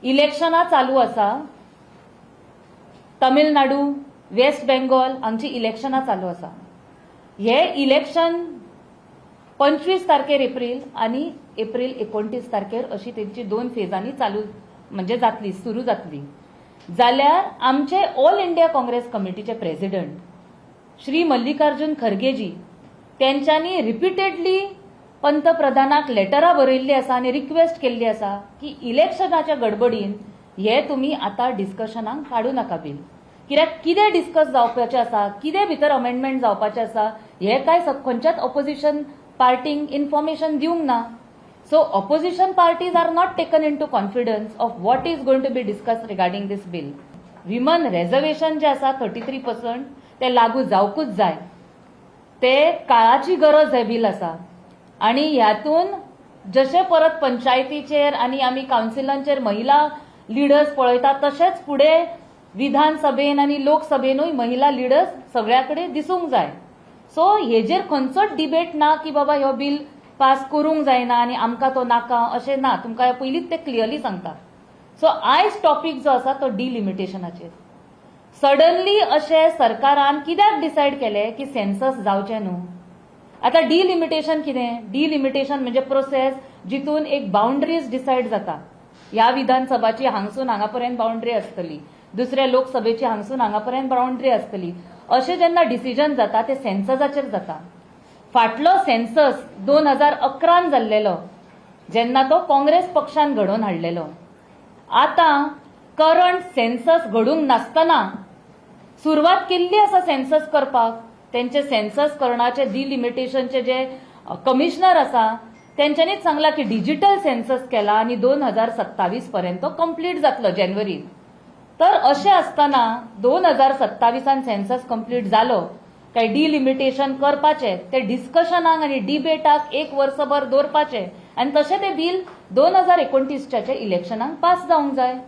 इलेक्शनां चालू आसा. Tamil Nadu, waste Bengal हांगची इलेक्शनां चालू आसा. हे इलेक्शन 25 तारखेर एप्रील आनी एप्रील 29 तारखेर अशी तेंची दोन फेजांनी चालू म्हणजे जातली, सुरू जातली. जाल्यार आमचे ऑल इंडिया काँग्रेस कमिटीचे प्रेसिडेंट श्री मल्लिकार्जुन खरगेजी तेंच्यांनी रिपिटेडली पंतप्रधानाक लेटरां बरयल्ली आसा आनी रिक्वेस्ट केल्ली आसा की इलेक्शनाच्या गडबडीन हे तुमी आतां डिस्कशनाक काडूं नाका बील, कित्याक कितें डिस्कस जावपाचें आसा, कितें भितर अमेंडमेंट जावपाचें आसा, हे काय खंयच्याच ऑपोजिशन पार्टींक इन्फॉर्मेशन दिवंक ना. So opposition parties are not taken into confidence of what is going to be discuss regarding this bill. Women reservation जे आसा 33%, ते लागू जावकूच जाय. ते काळाची गरज हे बील आसा. आणि ह्यातून जशे परत पंचायतीचेर आनी आमी कावन्सिलांचेर महिला लिडर्स पळयतात, तशेंच फुडें विधानसभेन आनी लोकसभेनूय महिला लिडर्स सगळ्या कडेन दिसूंक जाय. सो हेजेर खंयचोच डिबेट ना की बाबा हो बील पास करूंक जायना आनी आमकां तो नाका, अशें ना. तुमकां पयलींच ते क्लियरली सांगता. सो आयज टॉपीक जो आसा तो डिलिमिटेशनाचेर. सडनली अशें सरकारान कित्याक डिसायड केलें की सेन्सस जावचें न्हू? आतां डिलिमिटेशन कितें? डिलिमिटेशन म्हणजे प्रोसेस जितून एक बाउंड्रीज डिसायड जाता. ह्या विधानसभाची हांगसून हांगा पर्यंत बाउंड्री आसतली, दुसऱ्या लोकसभेची हांगसून हांगा पर्यंत बाउंड्री आसतली, अशें जेन्ना डिसिजन जाता ते सेन्ससाचेर जाता. फाटलो सेन्सस 2011न जाल्लेलो, जेन्ना तो काँग्रेस पक्षान घडोवन हाडलेलो. आतां करंट सेन्सस घडूंक नासतना सुरवात केल्ली आसा सेन्सस करपाक. तेंचे सेन्सस करण्याचे डिलिमिटेशनचे जे कमिशनर आसा तेंच्यांनीच सांगला की डिजिटल सेन्सस केला आनी 2027 पर्यंत तो कंप्लीट जातलो जानेवारीत. तर अशें आसतना 2027न सेन्सस कंप्लीट जालो काय डिलिमिटेशन करपाचें ते डिस्कशनाक आनी डिबेटाक एक वर्सभर दवरपाचें आनी तशें तें बील 2029च्या इलेक्शनाक पास जावंक जाय.